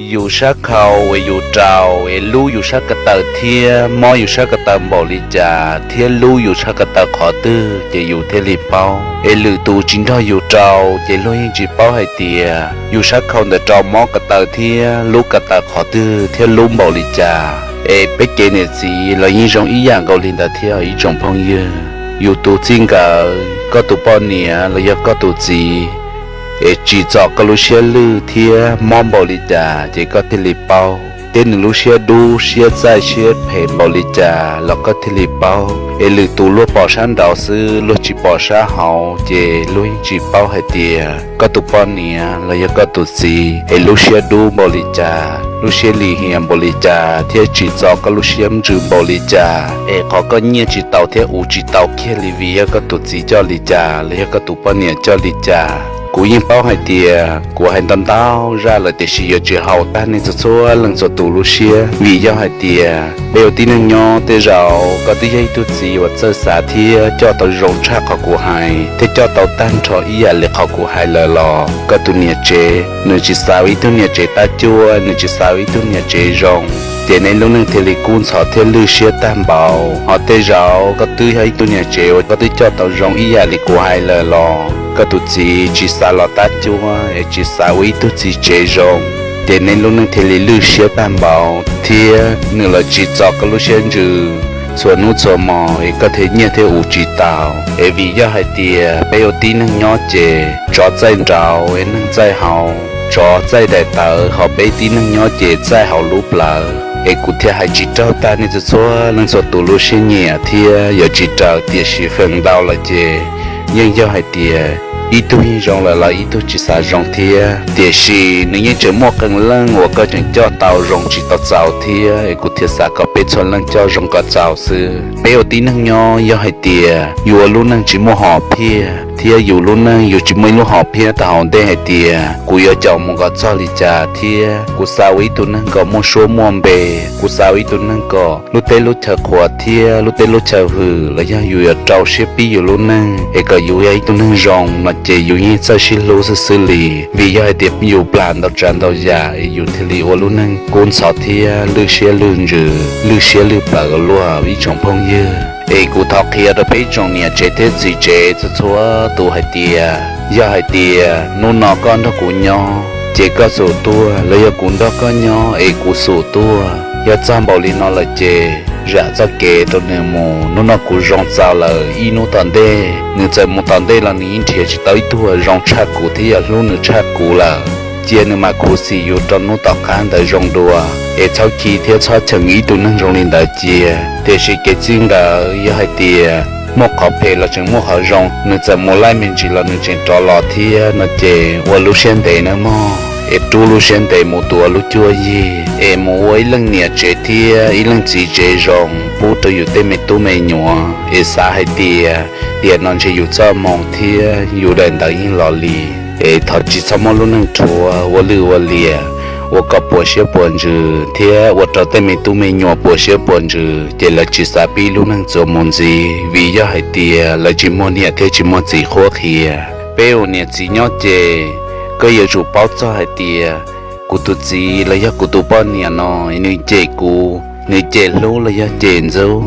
Yus sab khau es yus rau es lub yus sab ko taw thiab mob yus sab ko taw npaum li cas thiab lub yus sab ko taw qhov twg ces yus thiaj li paub. Es lwm tus tsis nrog yus rau ces luag yeej tsis paub hais tias yus sab khau ntawm rau mob ko taw thiab lub ko taw qhov twg thiab lub npaum li cas. Es peb kev niam txiv los yeej zoo ib yam nkaus li ntawd thiab ib tsoom phooj ywg. Yus tus txij nkawm, koj tus poj niam los yog koj tus txiv, es tsim txom koj lub siab lwj thiab mob npaum li cas ces koj thiaj li paub. Thiab nws lub siab dub siab txaij siab phem npaum li cas los koj thiaj li paub. Es lwm tus luag pom sab nraud xwb luag tsis pom sab hauv ces luag yeej tsis paub hais tias koj tus poj niam los yog koj tus txiv es lub siab dub npaum li cas, lub siab lim hiam npaum li cas thiab tsim txom koj lub siab ntsws npaum li cas. Es qhov koj nyiaj tsis tau thiab ua tsis tau kiag li vim yog koj tus txiv coj li cas los yog koj tus poj niam coj li cas. Kuv yeej paub hais tias kuv hais ntau ntau zaj lawm tiam sis yuav tsis haum tag nej txhua txhua leej txhua tus lub siab. Vim yog hais tias peb ua tib neeg nyob tej zaum koj twb yog ib tug txiv uas txawj xav thiab coj tau zoo tshaj qhov kuv hais thiab coj tau tag nrho ib yam li qhov kuv hais lawm los koj tus niam tsev nws tsis xav ua ib tug niam tsev tab cuab, nws tsis xav ua ib tug niam tsev zoo, ces nej lub neej thiaj li kub ntxhov thiab lwj siab tag npaum. Ho tej zaum koj twb yog ib tug niam tsev uas koj twb coj tau zoo ib yam li kuv hais lawm los koj tus txiv tsis xav los tab cuab es tsis xav ua ib tug txiv tsev zoo, ces nej lub neej thiaj li lwj siab tag npaum thiab nws los tsim txom koj lub siab ntsws txhua hnub txhua hmo es koj thiaj nyiaj thiab ua tsis tau. Es vim yog hais tias peb ua tib neeg nyob ces tsov txaij nraud es neeg txaij hauv, tsov txaij daim tawv ho peb tib neeg nyob ces txaij hauv lub plawv. Es kuv thiaj hais tsis raug tag nej txhua txhua leej txhua tus lub siab nyiam thiab yuav tsis raws, tiam sis feem ntau lawm ces yeej yog hais tias ib tug yeej zoo lawm los ib tug tsis xav zoo thiab. Tiam sis nws yeej tseem muaj qee leej uas koj tseem coj tau zoo tsis tau txaus thiab, es kuv thiaj xav kom peb txhua leej coj zoo kom txaus xwb. Peb ua tib neeg nyob yog hais tias yus ua lub neej tsis muaj hom phiaj thiab yus lub neej yus tsis muaj ib lub hom phiaj tau hauv ntej hais tias kuv yuav caum mus kom txog li cas thiab kuv xav ua ib tug neeg kom muaj suab muaj npe, kuv xav ua ib tug neeg kom lub teb lub chaw qhuas thiab lub teb lub chaw hwm los yog yus yuav rau siab pib yus lub neej es kom yus yog ib tug neeg zoo no ces yus yeej txawj sib hlub xwb xwb li. Vim yog hais tias yus plam ntau tsav ntau yam es yus thiaj li ua lub neej kub ntxhov thiab lwj siab lwj ntsws, lwj siab lwj plawv luaj ib tsoom phooj ywg. Es kuv thov qhia rau peb ib tsoom niam tsev thiab txiv tsev txhua txhua tus hais tias yog hais tias hnub no koj nrog kuv nyob ces koj xum tuaj, los yog kuv nrog koj nyob es kuv xum tuaj. Yog txog npaum li no lawm ces zam txoj kev rau nws mus. Hnub no kuv zoo txaus lawm, ib hnub tom ntej nws txawm mus tom ntej los nws yeej nrhiav tsis tau ib tug zoo tshaj kuv thiab yog hlub nws tshaj kuv lawm. Cia nws mam khuv xim yus rau hnub tom qab ntawd zoo dua, es txhob khi thiab txhob cheem ib tug neeg zoo li ntawd cia. Tiam sis kev txij nkawm yog hais tias muaj qhov phem los tseem muaj qhov zoo, nws txawm mus laij me ntsis los nws tseem rov los thiab no ces ua lub siab ntev nawb mog, es rub lub siab ntev mus tuav lub cuab yig es mus ua ib leej niam tsev thiab ib leej txiv tsev zoo pub rau yus tej me tub me nyuam. Es xav hais tias tiam no ntshe yus txoj hmoo thiab yus daim ntawv yeej los li, es thov tsis txhob muab lub neej rhuav ua lwj ua liam, ua kom puas siab puas ntsws thiab ua rau tej me tub me nyuam puas siab puas ntsws ces lawv tsis xav pib lub neej txuas mus ntxiv vim yog hais tias lawv tsis muaj niam thiab tsis muaj txiv qhuab qhia. Peb ua niam txiv nyob ces koj yuav tsum paub txog hais tias kuv tus txiv los yog kuv tus poj niam no nws cem kuv, nws cem hlub los yog cem ntxub,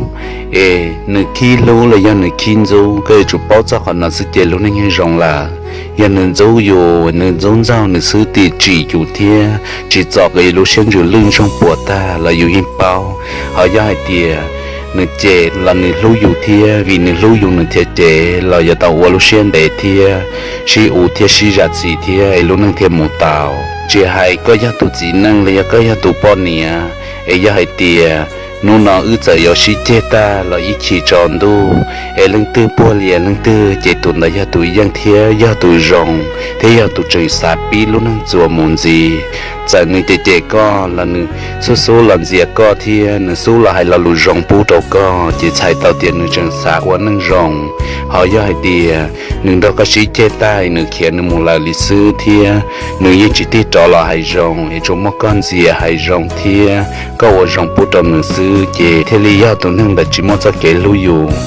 es nws khib hlub los yog nws khib ntxub, koj yuav tsum paub txog qhov no xwb ces lub neej yeej zoo lawm. Yog nws ntxub yus, nws ntxub ntxaug nws xwb, tsis tsim yus thiab tsis txom kom yus lub siab ntsws lwj ntsoog puas tag los yus yeej paub. Ho yog hais tias nws cem los nws hlub yus thiab vim nws hlub yus nws thiaj cem los yuav tau ua lub siab ntev thiab sib ua thiab sib zam txim thiab es lub neej thiaj mus tau. Tsis hais koj yog tus txiv neej los yog koj yog tus poj niam, es yog hais tias hnub no wb txawm yuav sib ceg tag los ib chim tsaus ntuj es leej twg puag lias leej twg ces tus ntawd yog tus yeej thiab yog tus zoo thiab yog tus tseem xav pib lub neej txuas mus ntxiv. Txawm nws cem cem koj los nws xub xub los ntxias koj thiab nws xub los hais lo lus zoo pub rau koj ces txhais tau tias nws tseem xav ua neej zoo. Ho yog hais tias nws nrog koj sib ceg tag nws khiav nws mus lawm li xwb thiab nws yeej tsis tig rov los hais zoo es tsuas muab koj ntxias hais zoo thiab koj ua zoo pub rau nws xwb ces thiaj li yog tus neeg ntawd tsis muaj txoj kev hlub yus.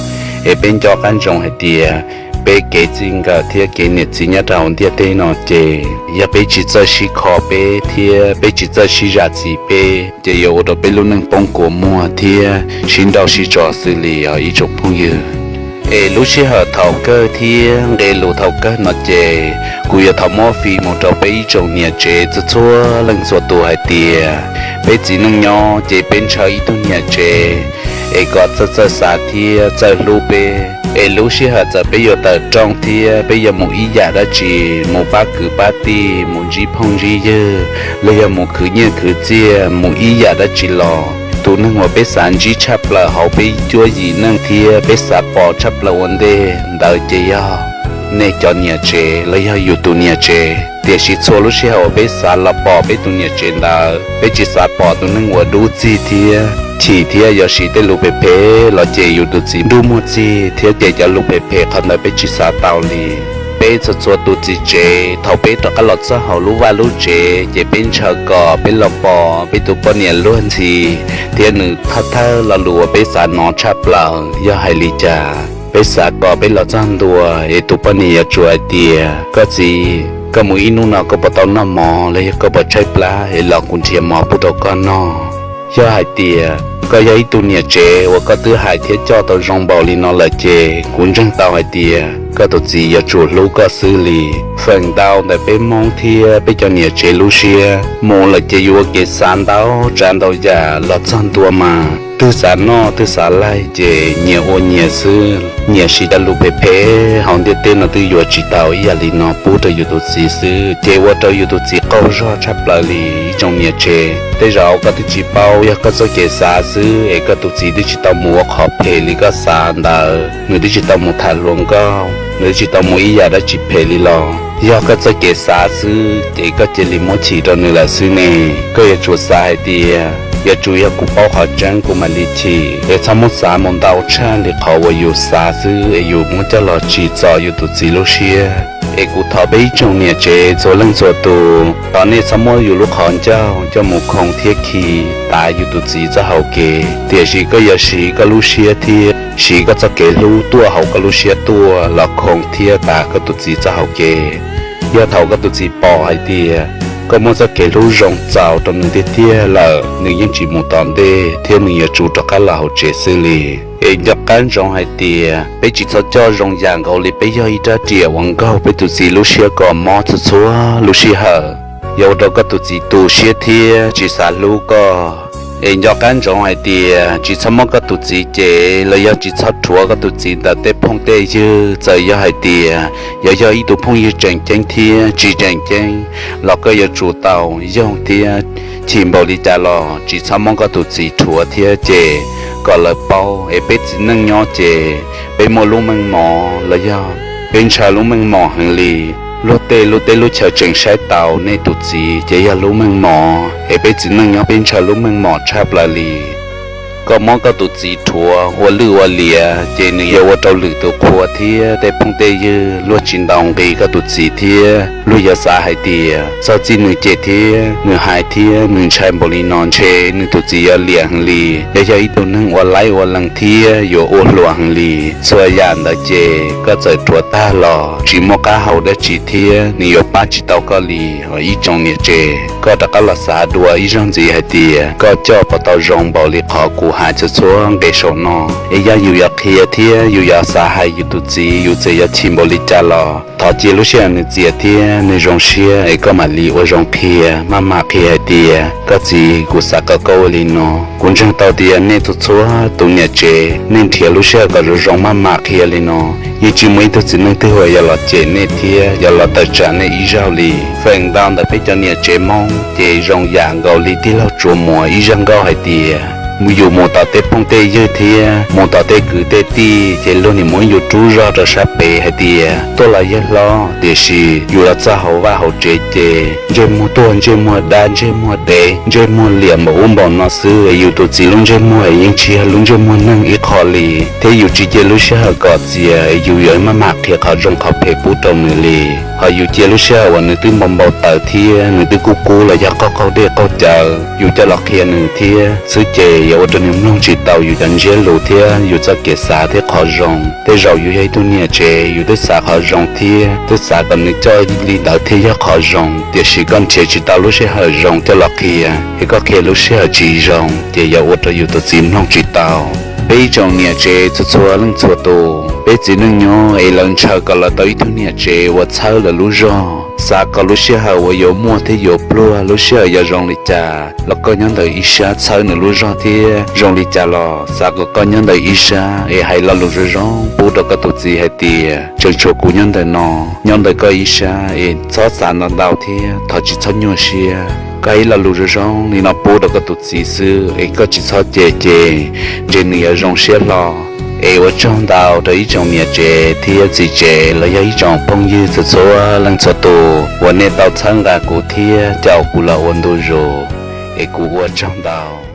Es peb nco qab ntsoov hais tias peb kev txij nkawm thiab kev niam txiv nyob rau hauv ntiaj teb no ces yog peb tsis txawj sib kho peb thiab peb tsis txawj sib zam txim peb ces yuav ua rau peb lub neej poob kua muag thiab sib nrauj sib tso xws li os ib tsoom phooj ywg. Es lub sij hawm thaum kawg thiab nqe lus thaum kawg no ces kuv yuav thov muab fij mus rau peb ib tsoom niam tsev txhua txhua leej txhua tus hais tias peb txiv neej nyob ces peb ntshaw ib tug niam tsev es kom txawj txawj xav thiab txawj hlub peb. Es lub sij hawm txawm peb yuav tawm rooj thiab peb yuav mus ib yam dab tsi, mus pab kwv pab tij, mus ntsib phooj ntsib ywg, los yog mus khwv nyiaj khwv txiaj, mus ib yam dab tsi los tus neeg uas peb xav ntsib tshaj plaws hauv peb cuab yim neej thiab peb xav pom tshaj plaws ua ntej ntawd ces yog nej cov niam tsev los yog yus tus niam tsev. Tiam sis txhua lub sij hawm uas peb xav los pom peb tus niam tsev ntawd, peb tsis xav pom tus neeg uas dub txig thiab chim thiab yuav siv tej lus phem phem los ces yus tus txiv nruj muag txig thiab ces cov lus phem phem qhov ntawd peb tsis xav tau li. Peb txhua txhua tus txiv tsev thaum peb rov qab los txog hauv lub vaj lub tsev ces peb ntshaw kom peb los pom peb tus poj niam luag ntxhi thiab nws thawj thawj lo lus uas peb xav hnov tshaj plaws yog hais li cas. Peb xav kom peb los txog ntua es tus poj niam yuav tsum hais tias, koj txiv, koj mus ib hnub no koj puas tau noj mov los yog koj puas tshaib plab es los kuv nrhiav mov pub rau koj noj. Yog hais tias koj yog ib tug niam tsev uas koj twb hais thiab coj tau zoo npaum li no lawm ces kuv ntseeg tau hais tias koj tus txiv yuav tsum hlub koj xwb li. Feem ntau ntawm peb Hmoob thiab peb cov niam tsev lub siab mus lawm ces yus ua kev xav ntau tsav ntau yam los txog ntua mas twb xav noj twb xav laig ces nyias ua nyias xwb, nyias siv cov lus phem phem hauv ntiaj teb no twb yuav tsis tau ib yam li no pub rau yus tus txiv xwb ces ua rau yus tus txiv qaug zog tshaj plaws li. Ib tsoom niam tsev, tej zaum koj twb tsis paub, yog koj txoj kev xav xwb es koj tus txiv twb tsis tau mus ua qhov phem li koj xav ntawd, nws twb tsis tau mus tham hluas nkauj, nws twb tsis tau mus ib yam dab tsi phem li los yog koj txoj kev xav xwb ces koj cia li muab chim rau nws lawm xwb ne. Koj yuav tsum xav hais tias yuav tsum yog kuv paub qhov tseeb kuv mam li chim es txhob muab xav mus ntau tshaj li qhov uas yus xav xwb es yus muab coj los tsim txom yus tus txiv lub siab. Es kuv thov peb ib tsoom niam tsev txhua leej txhua tus, thov nej txhob muab yus lub qhov ncauj coj mus khoo thiab khi tav yus tus txiv txoj hau kev, tiam sis koj yuav siv koj lub siab thiab siv koj txoj kev hlub tuaj hauv koj lub siab tuaj los khoo thiab tav koj tus txiv txoj hau kev. Yog thaum koj tus txiv pom hais tias koj muab txoj kev hlub zoo txaus rau nws tiag tiag lawm, nws yeej tsis mus tom ntej thiab nws yuav tsum rov qab los hauv tsev xwb li. Es nco qab ntsoov hais tias peb tsis txhob coj zoo yam nkaus li peb yog ib rab riam uas nkaug peb tus txiv lub siab kom mob txhua txhua lub sij hawm. Yog ua rau koj tus txiv tu siab thiab tsis xav hlub koj. Es nco qab ntsoov hais tias tsis txhob muab koj tus txiv cem los yog tsis txhob rhuav koj tus txiv ntawm tej phooj tej ywg. Txawm yog hais tias yog yog ib tug phooj ywg tseem ceeb thiab tsis tseem ceeb los koj yuav tsum tau yoog thiab chim npaum li cas los tsis txhob muab koj tus txiv rhuav thiab cem kom lawv paub es peb txiv neej nyob ces peb muaj lub meej mom los yog peb ntshaw lub meej mom heev li. Luag tej lub teb lub chaw tseem saib taus nej tus txiv ces yog lub meej mom es peb txiv neej nyob peb ntshaw lub meej mom tshaj plaws li. Koj muab koj tus txiv rhuav ua lwj ua liam ces nws yuav ua rau lwm tus qhua thiab tej phooj tej ywg luag tsis ntaus nqi koj tus txiv thiab luag yuav xav hais tias txog txij nws cem thiab nws hais thiab nws ntshai npaum li no ntshe nws tus txiv yuav liam heev li. Yog yog ib tug neeg ua laib ua lees thiab yuav ua hluas heev li. Txhua yam ntawd ces koj txawm rhuav tag los tsis muaj qab hau dab tsi thiab nws yuav pab tsis tau koj li. Ib tsoom niam tsev, koj rov qab los xav dua ib zaug ntxiv hais tias koj coj puas tau zoo npaum li qhov kuv hais txhua txhua nqe saum no. Es yog yus yuav qhia thiab yus yuav xav hais yus tus txiv yus txawm yuav chim npaum li cas los thov cia lub sij hawm nws txias thiab nws zoo siab es koj mam li ua zoo qhia, maj mam qhia hais tias koj txiv, kuv xav kom koj ua li no. Kuv ntseeg tau tias nej txhua txhua tus niam tsev nej nrhiav lub sij hawm kom zoo zoo maj mam qhia li no, yeej tsis muaj ib tug txiv neej twg uas yuav los cem nej thiab yuav los tawm tsam nej ib zaug li. Feem ntau ntawm peb cov niam tsev Hmoob ces zoo yam nkaus li tij laug Tsuas Muas ib zaj nkauj hais tias, yus mus tom tej phooj tej ywg thiab mus tom tej kwv tej tij ces luag nim muab yus rub zog rau sab pem hais tias tuaj los yawg hlob, tiam sis yus los txog hauv vaj hauv tsev ces ntsej muag tuag, ntsej muag dab, ntsej muag dev, ntsej muag liam npaum ub npaum no xwb. Yus tus txiv lub ntsej muag yeej tsis yog lub ntsej muag neeg ib qho li, thiab yus tsis cia lub sij hawm kom txias yus yuav maj mam qhia qhov zoo qhov phem pub rau nws li. Ho yus cia lub sij hawm uas nws twb npau npau taws thiab nws twb kub kub los yog qaug qaug dej qaug cawv yus coj los qhia nws thiab xwb ces yuav ua rau nws mloog tsis tau yus cov ntsiab lus thiab yus txoj kev xav thiab qhov zoo. Tej zaum yus yog ib tug niam tsev, yus twb xav qhov zoo thiab twb xav kom nws coj li ntawd thiaj yog qhov zoo, tiam sis koj nrhiav tsis tau lub sij hawm zoo coj los qhia, es koj qhia lub sij hawm tsis zoo ces yuav ua rau yus tus txiv mloog tsis tau. Peb ib tsoom niam tsev txhua txhua leej txhua tus, peb txiv neej nyob es lawv ntshaw kom lawv tau ib tug niam tsev uas txhawb lawv lub zog, xav kom lub sij hawm uas yuav muaj thiab yuav pluag lub sij hawm yuav zoo li cas los koj nyob ntawm ib sab txhawb nws lub zog thiab zoo li cas los xav kom koj nyob ntawm ib sab es hais lo lus zoo zoo pub rau koj tus txiv hais tias tseem tshuav kuv nyob ntawm no, nyob ntawm koj ib sab es txhob xav ntau ntau thiab thov tsis txhob nyuaj siab. Koj hais ib lo lus zoo zoo li no pub rau koj tus txiv xwb es koj tsis txhob cem ces ntshe nws yuav zoo siab hlo. Es ua tsaug ntau rau ib tsoom niam tsev thiab txiv tsev los yog ib tsoom phooj ywg txhua txhua leej txhua tus uas nej tau txhawb nqa kuv thiab caum kuv los ua ntu zus, es kuv ua tsaug ntau.